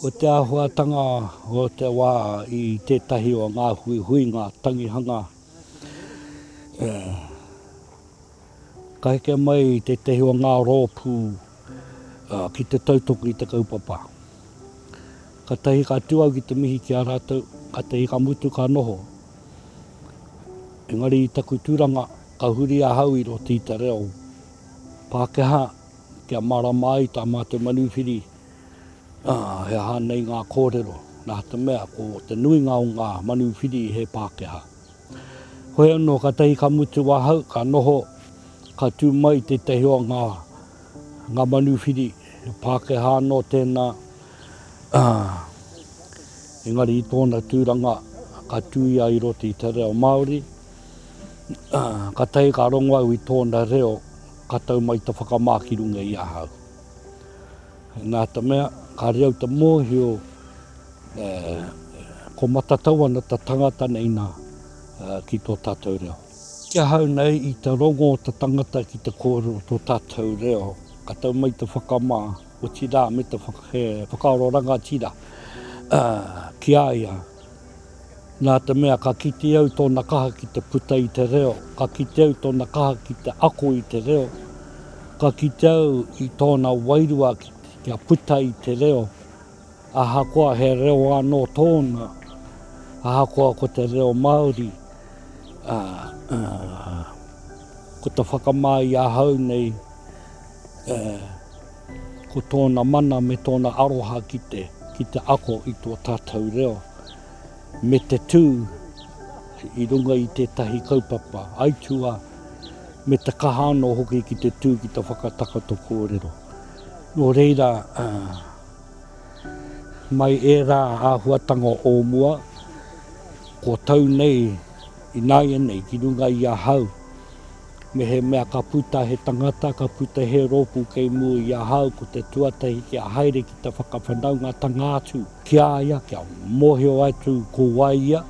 Ko te āhuatanga o te wā i tētahi o ngā huihuinga tangihanga, ka heke mai tētahi o ngā rōpū ki te tautoko i te kaupapa. Katahi ka tū au ki te mihi ki a rātou, katahi ka mutu ka noho. Engari i taku tūranga, ka huri ahau i roto i te reo Pākehā kia mārama ai tā mātou manuwhiri, ā, he aha nei ngā kōrero, nā te mea ko te nuinga o ngā manuwhiri he Pākehā. Hoi anō, katahi ka mutu ahau, ka noho, ka tū mai tētahi o ngā, ngā manuwhiri, he Pākehā anō tēnā, ā, engari i tōna tūranga, ka tū ia i roto i te reo Māori, ā, katahi ka rongo au i tōna reo, ka tau mai te whakamā ki runga i ahau. Nā te mea, kāre au te mōhio, e, ko matatau ana te tangata nei nā, ki tō tātou reo. Ki ahau nei, i te rongo o te tangata ki te kōrero tō tātou reo, ka tau mai te whakamā, otirā me te whakaaro rangatira ki a ia, nā te mea ka kite au tōna kaha ki te puta i te reo, ka kite au tōna kaha ki te ako i te reo, ka kite au i tōna wairua kia puta i te reo, ahakoa he reo anō tōna, ahakoa ko te reo Māori, ā, ko te whakamā i ahau nei, ā, ko tōna mana me tōna aroha ki te, ki te ako i tō tātou reo, me te tū i runga i tētahi kaupapa aituā, me te kaha anō hoki ki te tū ki te whakatakoto kōrero. Nō reira, mai ērā āhuatanga o mua, kua tau nei ināianei ki runga i ahau, Mehemea ka puta he tangata, ka puta he rōpū kei mua i ahau, ko te tuatahi kia haere ki te whakawhanaungatanga atu ki a ia, kia mōhio atu ko wai ia.